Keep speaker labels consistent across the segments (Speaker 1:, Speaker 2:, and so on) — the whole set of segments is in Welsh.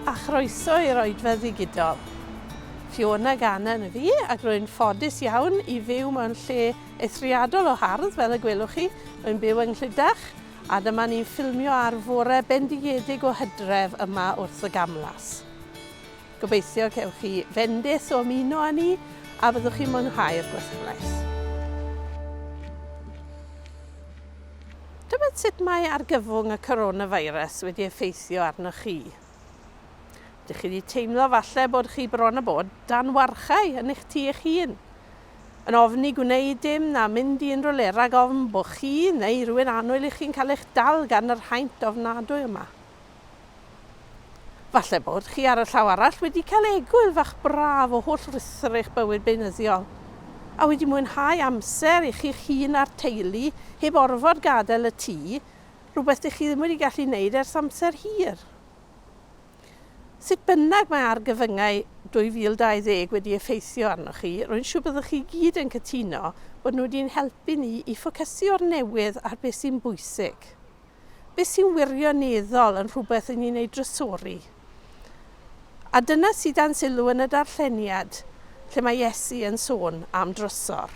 Speaker 1: a chroeso i'r Oedfa Ddigidol. Fiona Gannon y fi ac rwy'n ffodus iawn i fyw mewn lle eithriadol o hardd fel y gwelwch chi. Rwy'n byw yng Nghlydach a dyma ni'n ffilmio ar fore bendigedig o hydref yma wrth y gamlas. Gobeithio cewch chi fendith o ymuno â ni a fyddwch chi'n mwynhau'r gwasanaeth. Tybed sut mae argyfwng y coronavirus wedi effeithio arnoch chi? Ydych chi wedi teimlo falle bod chi bron a bod dan warchau yn eich tŷ eich hun? Yn ofni gwneud dim na mynd i unrhyw le rhag ofn bod chi neu rhywun annwyl i chi'n cael eich dal gan yr haint ofnadwy yma? Falle bod chi ar y llaw arall wedi cael egwyl fach braf o holl ruthr eich bywyd beunyddiol, a wedi mwynhau amser i chi'ch hun a'r teulu heb orfod gadael y tŷ, rhywbeth dych chi ddim wedi gallu wneud ers amser hir. Sut bynnag mae argyfyngau 2020 wedi effeithio arnoch chi, rwy'n siŵr byddwch chi gyd yn cytuno bod nhw wedi'n helpu ni i ffocysu o'r newydd ar beth sy'n bwysig. Beth sy'n wirioneddol yn rhywbeth i ni'n ei drysori. A dyna sydd dan sylw yn y darlleniad lle mae Iesu yn sôn am drysor.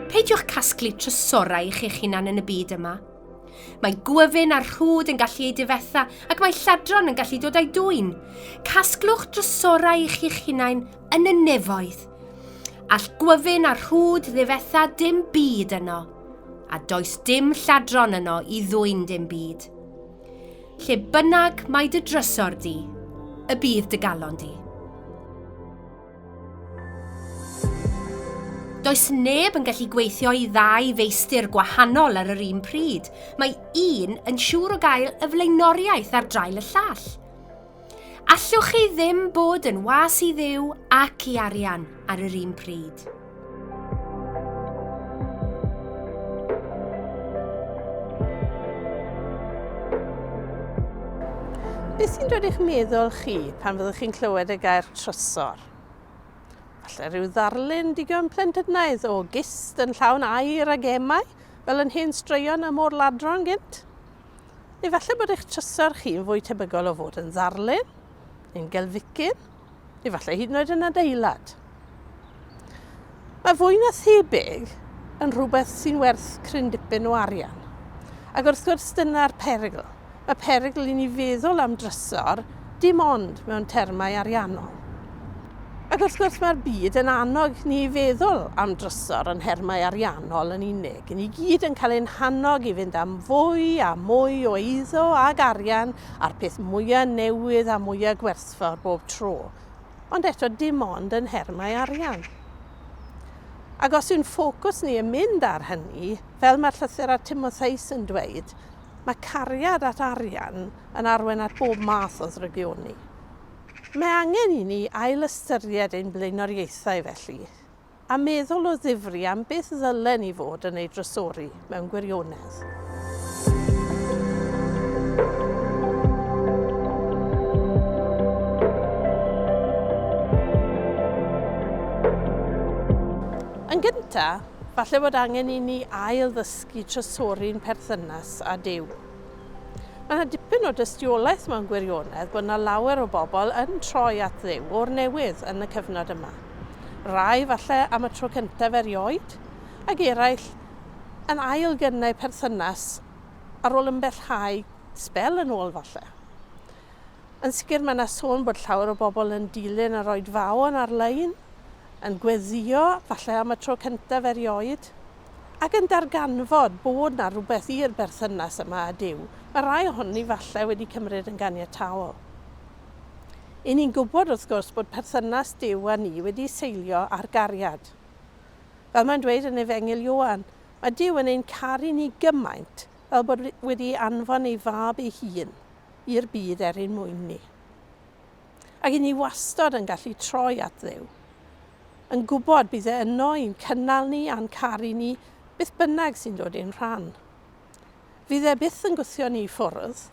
Speaker 2: Peidiwch casglu trysorau i chi'ch hunan yn y byd yma. Mae gwyfyn a rhwd yn gallu ei difetha ac mae lladron yn gallu dod â'i dwyn. Casglwch drysorau i chi'ch hunain yn y nefoedd. All gwyfyn a rhwd ddifetha dim byd yno, a does dim lladron yno i ddwyn dim byd. Lle bynnag mae dy drysor di, y bydd dy galon di. Does neb yn gallu gweithio i ddau feistr gwahanol ar yr un pryd. Mae un yn siŵr o gael y flaenoriaeth ar draul y llall. Allwch chi ddim bod yn was i Dduw ac i arian ar yr un pryd.
Speaker 1: Beth sy'n dod i'ch meddwl chi pan fyddwch chi'n clywed y gair trysor? Falle rhyw ddarlun digon plentynaidd o gist yn llawn aur a gemau, fel yn hen straeon y môr-ladron gynt? Neu falle bod eich trysor chi'n fwy tebygol o fod yn ddarlun, neu'n gelficyn, neu falle hyd yn oed yn adeilad. Mae fwy na thebyg yn rhywbeth sy'n werth cryn dipyn o arian. Ac wrth gwrs dyna'r perygl. Mae perygl i ni feddwl am drysor dim ond mewn termau ariannol. Ac wrth gwrs mae'r byd yn annog ni i feddwl am drysor yn nhermau ariannol yn unig. Ni gyd yn cael ein hannog i fynd am fwy a mwy o eiddo ag arian a'r peth mwyaf newydd a mwyaf gwerthfawr bob tro. Ond eto dim ond yn nhermau arian. Ac os yw'n ffocws ni yn mynd ar hynny, fel mae'r llythyr at Timotheus yn dweud, mae cariad at arian yn arwain at bob math o ddrygioni. Mae angen i ni ailystyried ein blaenoriaethau felly, a meddwl o ddifri am beth ddylen ni fod yn ei drysori mewn gwirionedd. Yn gyntaf, falle bod angen i ni ail ddysgu trysori'n perthynas â Duw. Mae yna dipyn o dystiolaeth mewn gwirionedd bod yna lawer o bobl yn troi at Dduw o'r newydd yn y cyfnod yma. Rai falle am y tro cyntaf erioed, ac eraill yn ail gynnau perthynas ar ôl ymbellhau sbel yn ôl falle. Yn sicr mae yna sôn bod llawer o bobl yn dilyn yr oedfaon ar-lein, yn gweddïo falle am y tro cyntaf erioed. Ac yn darganfod bod 'na rywbeth i'r berthynas yma â Duw, mae rai ohonon ni falle wedi cymryd yn ganiataol. I ni'n gwybod, wrth gwrs, bod perthynas Duw â ni wedi seilio ar gariad. Fel mae'n dweud yn Efengyl Ioan, mae Duw yn ein caru ni gymaint fel bod wedi anfon ei Fab ei hun i'r byd er ein mwyn ni. Ac i ni wastod yn gallu troi at Dduw. Yn gwybod bydd e yno i'n cynnal ni a'n caru ni, beth bynnag sy'n dod i'n rhan. Fydd e byth yn gwthio ni i ffwrdd,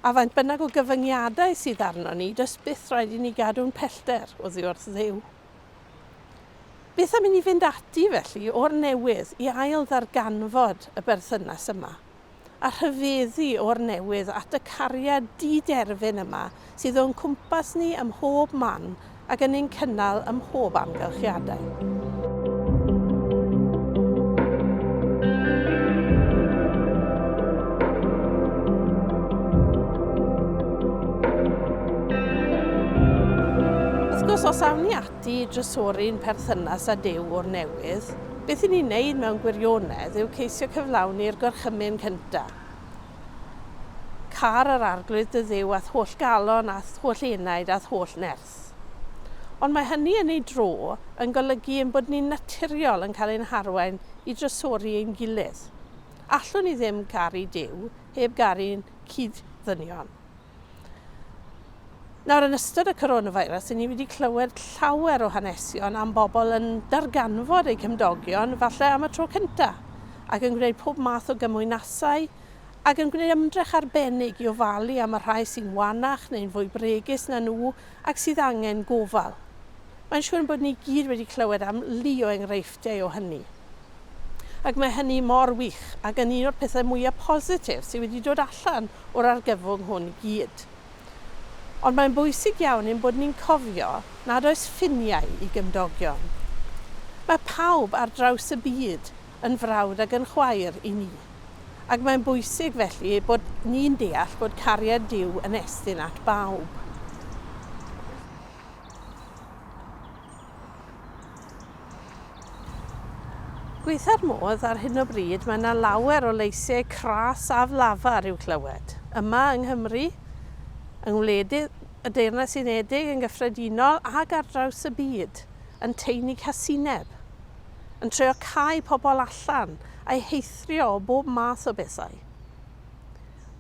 Speaker 1: a faint bynnag o gyfyngiadau sydd arno ni, does byth rhaid i ni gadw'n pellter oddi wrth Dduw. Beth am i ni fynd ati felly o'r newydd i ail ddarganfod y berthynas yma, a rhyfeddu o'r newydd at y cariad di-derfyn yma sydd o'n cwmpas ni ym mhob man ac yn ein cynnal ym mhob amgylchiadau. Wrth gwrs, os awn ni ati i drysori'n perthynas â Duw o'r newydd, beth 'y ni'n wneud mewn gwirionedd yw ceisio cyflawni'r gorchymyn cyntaf. Car yr Arglwydd dy Dduw â'th holl galon a'th holl enaid a'th holl nerth. Ond mae hynny yn ei dro yn golygu ein bod ni'n naturiol yn cael ein harwain i drysori ein gilydd. Allwn ni ddim caru Duw heb garu'n cyd-ddynion. Nawr, yn ystod y coronavirus, ni wedi clywed llawer o hanesion am bobl yn darganfod eu cymdogion, falle am y tro cyntaf, ac yn gwneud pob math o gymwynasau, ac yn gwneud ymdrech arbennig i ofalu am y rhai sy'n wanach neu'n fwy bregus na nhw ac sydd angen gofal. Mae'n siŵr ein bod ni gyd wedi clywed am lu o enghreifftiau o hynny. Ac mae hynny mor wych ac yn un o'r pethau mwyaf positif sydd wedi dod allan o'r argyfwng hwn i gyd. Ond mae'n bwysig iawn ein bod ni'n cofio nad oes ffiniau i gymdogion. Mae pawb ar draws y byd yn frawd ac yn chwaer i ni. Ac mae'n bwysig felly bod ni'n deall bod cariad Duw yn estyn at bawb. Gwaetha'r modd, ar hyn o bryd mae yna lawer o leisiau cras aflafar i'w clywed, yma yng Nghymru, yng ngwledydd y Deyrnas Unedig yn gyffredinol ac ar draws y byd, yn taenu casineb, yn trio cau pobl allan a'u heithrio o bob math o bethau.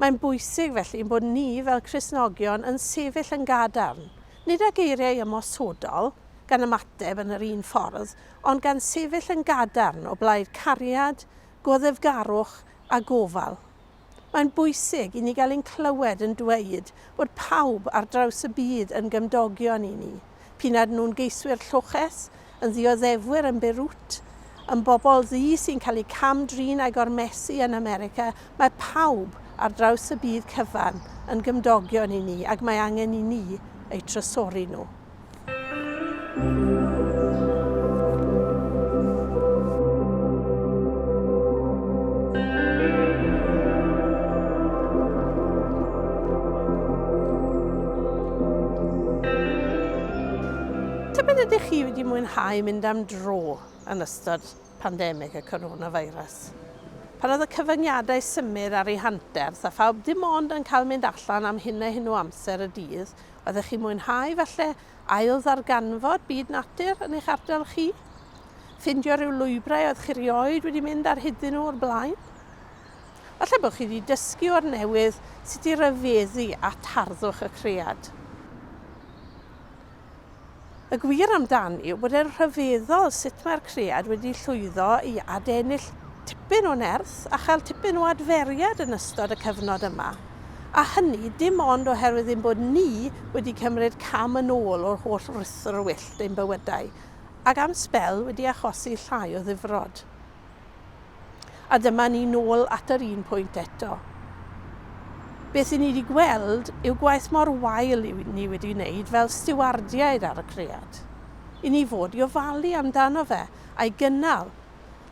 Speaker 1: Mae'n bwysig felly ein bod ni fel Cristnogion yn sefyll yn gadarn, nid â geiriau ymosodol, gan ymateb yn yr un ffordd, ond gan sefyll yn gadarn o blaid cariad, goddefgarwch a gofal. Mae'n bwysig i ni gael ein clywed yn dweud bod pawb ar draws y byd yn gymdogion i ni, p'un a ydyn nhw'n geiswyr lloches, yn ddioddefwyr yn Beirut, yn bobl ddu sy'n cael eu cam-drin a'u gormesu yn America, mae pawb ar draws y byd cyfan yn gymdogion i ni ac mae angen i ni eu trysori nhw. Tybed ydych chi wedi mwynhau mynd am dro yn ystod pandemig y coronavirus? Pan oedd y cyfyngiadau symud ar eu hanterth a phawb dim ond yn cael mynd allan am hyn a hyn o amser y dydd, Oeddech chi'n mwynhau falle ail-ddarganfod byd natur yn eich ardal chi? Ffindio rhyw lwybrau oedd chi rioed wedi mynd ar hyd nhw o'r blaen? Falle bod chi wedi dysgu o'r newydd sut i ryfeddu at harddwch y cread. Y gwir amdani yw bod e'n rhyfeddol sut mae'r cread wedi llwyddo i adennill tipyn o nerth a chael tipyn o adferiad yn ystod y cyfnod yma, a hynny dim ond oherwydd ein bod ni wedi cymryd cam yn ôl o'r holl ruthr wyllt ein bywydau, ac am sbel wedi achosi llai o ddifrod. A dyma ni nôl at yr un pwynt eto. Beth i ni wedi gweld yw gwaith mor wael i ni wedi wneud fel stiwardiaid ar y cread. I ni fod i ofalu amdano fe a'i gynnal.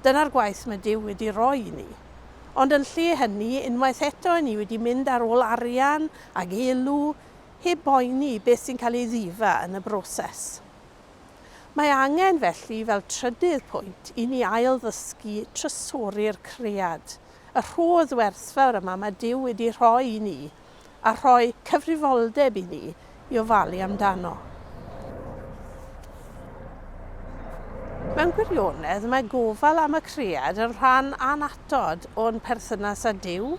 Speaker 1: Dyna'r gwaith mae Duw wedi roi i ni. Ond yn lle hynny, unwaith eto i ni wedi mynd ar ôl arian ag elw, heb boeni beth sy'n cael ei ddifa yn y broses. Mae angen, felly, fel trydydd pwynt, i ni ail-ddysgu trysori'r cread, y rhodd werthfawr yma mae Duw wedi rhoi i ni, a rhoi cyfrifoldeb i ni i ofalu amdano. Mewn gwirionedd, mae gofal am y cread yn rhan annatod o'n perthynas â Duw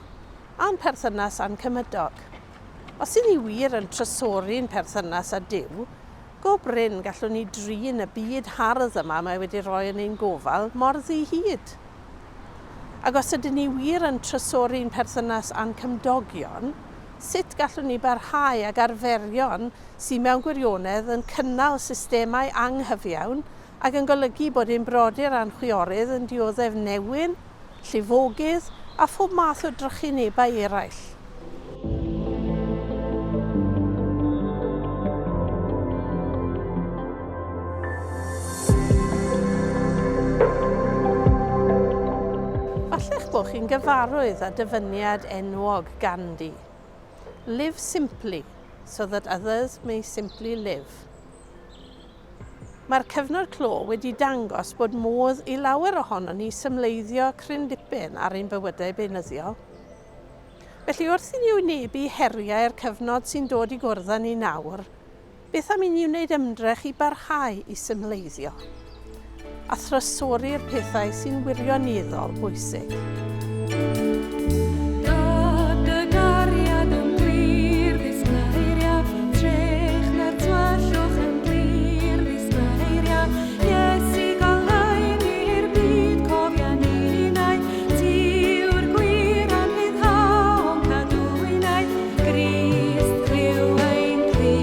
Speaker 1: a'n perthynas â'n cymydog. Os y'n ni wir yn trysori'n perthynas â Duw, Go brin gallwn ni drin y byd hardd yma mae wedi rhoi yn ein gofal mor ddi-hid. Ac os ydyn ni wir yn trysori'n perthynas â'n cymdogion, sut gallwn ni barhau ag arferion sydd mewn gwirionedd yn cynnal systemau anghyfiawn ac yn golygu bod ein brodyr a'n chwiorydd yn dioddef newyn, llifogydd a phob math o drychinebau eraill. Falle'ch bod chi'n gyfarwydd â dyfyniad enwog Gandhi, Live simply, so that others may simply live. Mae'r cyfnod clo wedi dangos bod modd i lawer ohonon ni symleiddio cryn dipyn ar ein bywydau beunyddiol. Felly wrth i ni wynebu heriau'r cyfnod sy'n dod i gwrdd â ni nawr, beth am i ni wneud ymdrech i barhau i symleiddio a thrysori'r pethau sy'n wirioneddol bwysig?
Speaker 3: Dod dy gariad yn glir, ddisgleiria, trech na'r tywyllwch yn glir, ddisgleiria, Iesu goleuni'r byd, cofia ninnau, ti yw'r gwir anrhyddhaon cadwynau, Grist clyw ein cri,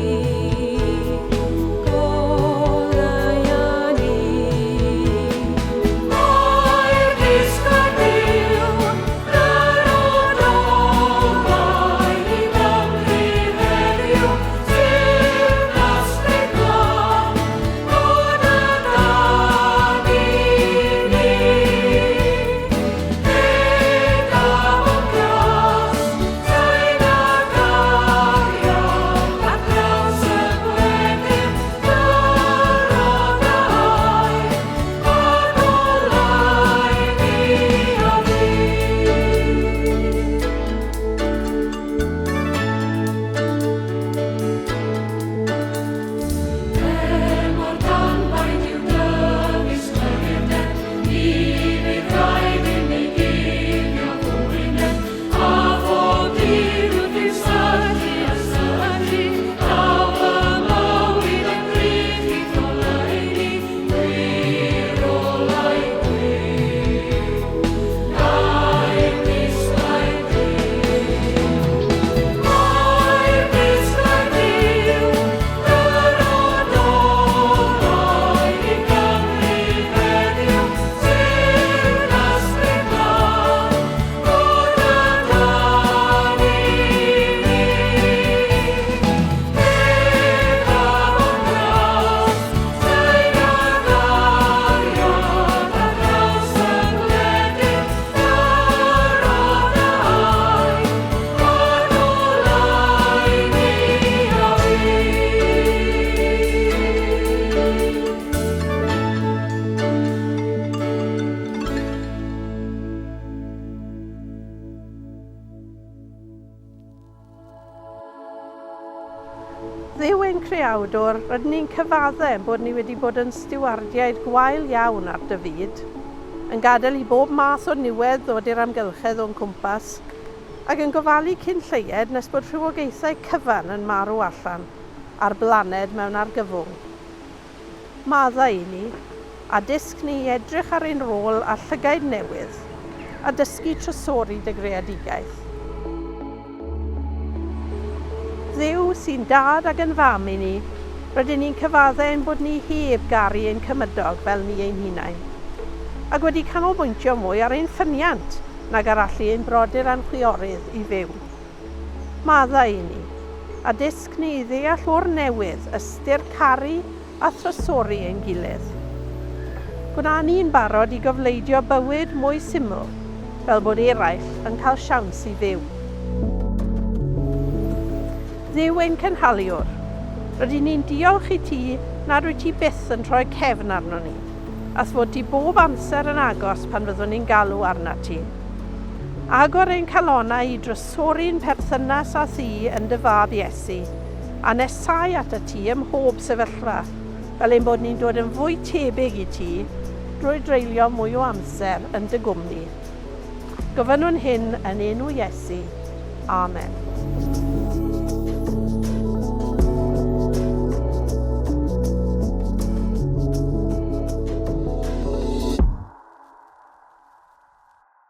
Speaker 3: goleua ni. Mae'r disglair byw, yr odolfau i Gymru heddiw, teyrnas dy glân, fod y Dad i ni.
Speaker 1: Dduw ein Creawdwr, rydyn ni'n cyfadde ein bod ni wedi bod yn stiwardiaid gwael iawn ar dy fyd, yn gadael i bob math o niwed ddod i'r amgylchedd o'n cwmpas, ac yn gofalu cyn lleied nes bod rhywogaethau cyfan yn marw allan a'r blaned mewn argyfwng. Maddau i ni, a dysg ni i edrych ar ein rôl â llygaid newydd, a dysgu trysori dy greadigaeth. Dduw, sy'n Dad ac yn Fam i ni, rydyn ni'n cyfadde ein bod ni heb garu ein cymydog fel ni ein hunain, ac wedi canolbwyntio mwy ar ein ffyniant nag ar allu ein brodyr a'n chwiorydd i fyw. Maddau i ni, a dysg ni i ddeall o'r newydd ystyr caru a thrysori ein gilydd. Gwna ni'n barod i gofleidio bywyd mwy syml, fel bod eraill yn cael siawns i fyw. Dduw ein cynhaliwr, rydyn ni'n diolch i ti nad wyt ti byth yn troi cefn arnon ni, a'th fod ti bob amser yn agos pan fyddwn ni'n galw arnat ti. Agor ein calonnau i drysori'n perthynas â thi yn dy Fab Iesu, a nesáu atat ti ym mhob sefyllfa, fel ein bod ni'n dod yn fwy tebyg i ti drwy dreulio mwy o amser yn dy gwmni. Gofynnwn hyn yn enw Iesu. Amen.